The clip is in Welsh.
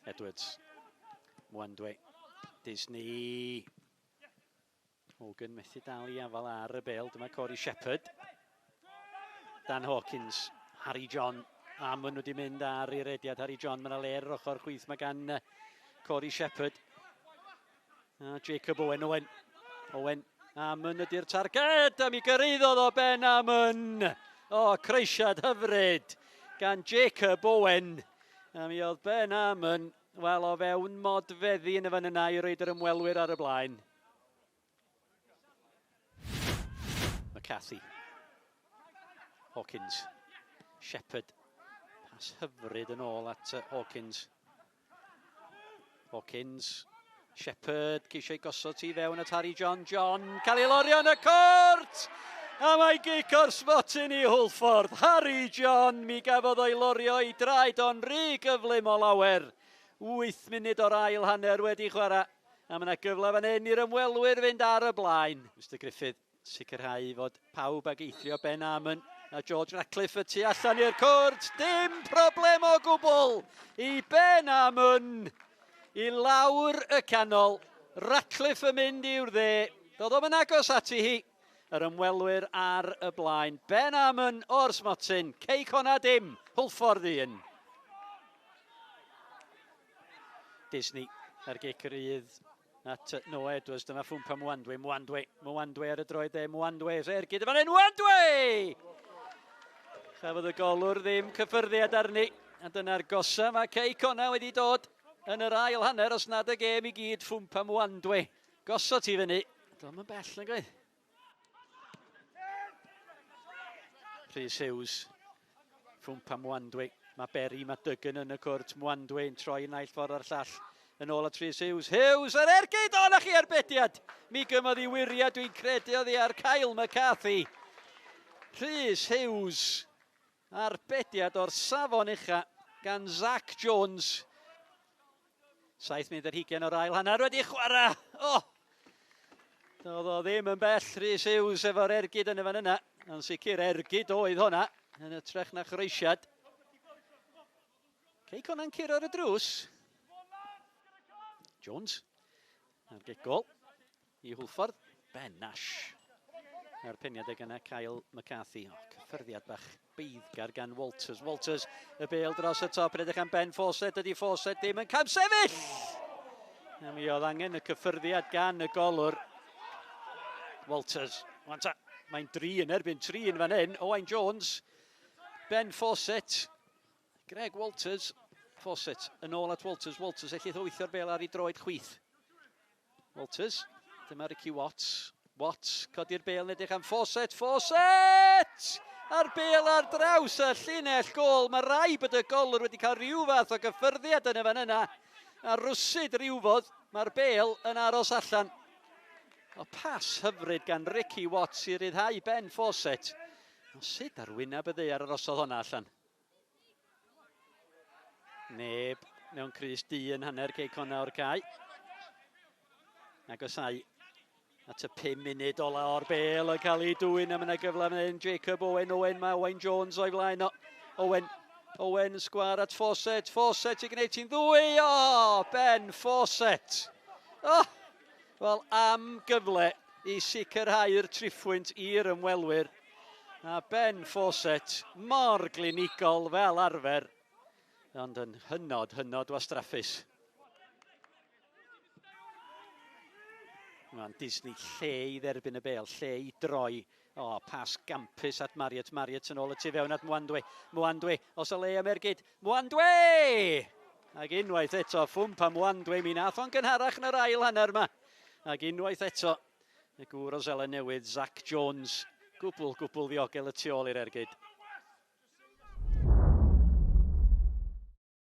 Edwards. Mwandwe. Disney. Morgan methu dal i afal ar y bel. Dyma Corey Shepherd. Dan Hawkins. Harry John. A maen nhw wedi mynd ar ei rediad. Harry John, mae yna le ar yr ochr chwith. Mae gan Corey Shepherd. A Jacob Owen, Owen. Owen. Amon ydy'r targed, a mi gyrraeddodd o Ben Amon. O, croesiad hyfryd gan Jacob Owen. A mi oedd Ben Amon, wel, o fewn modfeddi yn y fan yna i roed yr ymwelwyr ar y blaen. McCarthy. Hawkins. Shepherd. Pas hyfryd yn ôl at Hawkins. Hawkins. Shepherd, ceisio ei gosod ti fewn at Harry John. John, cael ei lorio yn y cwrt! A mae gic o'r smotyn i Hwlffordd. Harry John, mi gafodd o'i lorio i draed o'n rhy gyflym o lawer. 8 munud o'r ail hanner wedi chwarae. A mae yna gyfle fan hyn i'r ymwelwyr fynd ar y blaen. Mr Griffith Sicrhau fod pawb ag eithrio Ben Amon a George Ratcliffe y tu allan i'r cwrt. Dim problem o gwbl i Ben Amon i lawr y canol. Ratcliffe yn mynd i'w dde. Doedd o'm yn agos ati hi. Yr ymwelwyr ar y blaen. Ben Amon o'r smotyn. Cei Connah dim. Hwlffordd un. Disney ar gic rydd At Noah Edwards, dyma Ffwmpa Mwandwe, Mwandwe, Mwandwe ar y droed dde, Mwandwe, ergyd y fan hyn, Mwandwe! Chafodd y golwr ddim cyffyrddiad arni, a dyna'r gosa mae Cei Connah wedi dod yn yr ail hanner os nad y gêm i gyd, Ffwmpa Mwandwe. Gosod ti fyny, Do'n yn bell yn gweud. Rhys Hughes. Ffwmpa Mwandwe. Mae Berry, mae Duggan yn y cwrt. Mwandwe yn troi naill ffordd a'r llall. Yn ôl at Rhys Hughes. Hughes yr ergyd! O, na chi arbediad! Mi gymodd i wiriad, dwi'n credu oddi ar Kyle McCarthy. Rhys Hughes. Arbediad o'r safon ucha gan Zach Jones. 7 munud ar hugain o'r ail hanner wedi chwarae. Oh! Doedd o ddim yn bell, Rhys Hughes efo'r ergyd yn y fan yna. Yn sicr ergyd oedd hwnna, yn ytrach na chroesiad. Cei Conan curo ar y drws. Jones ar gegol. I Hwlffordd, Ben Nash. A'r peniad ag yna Kyle McCarthy. Oh, cyffyrddiad bach beiddgar gan Walters. Walters, y bêl dros y top, yn edrych am Ben Fawcett. Dydy Fawcett ddim yn camsefyll! A mi oedd angen y cyffyrddiad gan y golwr. Walters. Wan ta, mae'n dri yn erbyn tri yn fan hyn. Owain Jones, Ben Fawcett, Greg Walters. Fawcett yn ôl at Walters. Walters, ellith o weithio'r bêl ar ei droed chwith. Walters. Dyma Ricky Watts. Watts, codi'r bêl yn edrych am Fawcett. Fawcett! A'r bêl ar draws y llinell gôl. Mae rai bod y golwr wedi cael rhyw fath o gyffyrddiad yn y fan yna. A rwsyd rhywfodd, mae'r bêl yn aros allan. O pas hyfryd gan Ricky Watts i ryddhau Ben Fawcett. O sut ar wyneb y ddaear arosodd honna allan? Neb mewn crys du yn hanner Cei Connah o'r cae. Agosau at y 5 munud ola o'r bel yn cael ei dwyn a mae yna gyfle fan hyn Jacob Owen, Owen, mae Owain Jones o'i flaen o. Owen, Owen sgwar at Fawcett, Fawcett i gwneud ti'n ddwy, o, Ben Fawcett. Oh, wel, am gyfle i sicrhau'r triphwynt i'r ymwelwyr. A Ben Fawcett mor glinigol fel arfer, ond yn hynod, hynod wastraffus. Mae'n Disney lle i dderbyn y bel, lle i droi. O, oh, pas gampus at Marriott. Marriott yn ôl y tu fewn at Mwandwe. Mwandwe, os y le am ergyd. Mwandwe! Ac unwaith eto, ffwmp am Mwandwe, mi nath o'n gynharach yn yr ail hanner yma. Ac unwaith eto, Y gŵr o Seland Newydd, Zac Jones, gwbl, gwbl ddiogel y tu ôl i'r ergyd.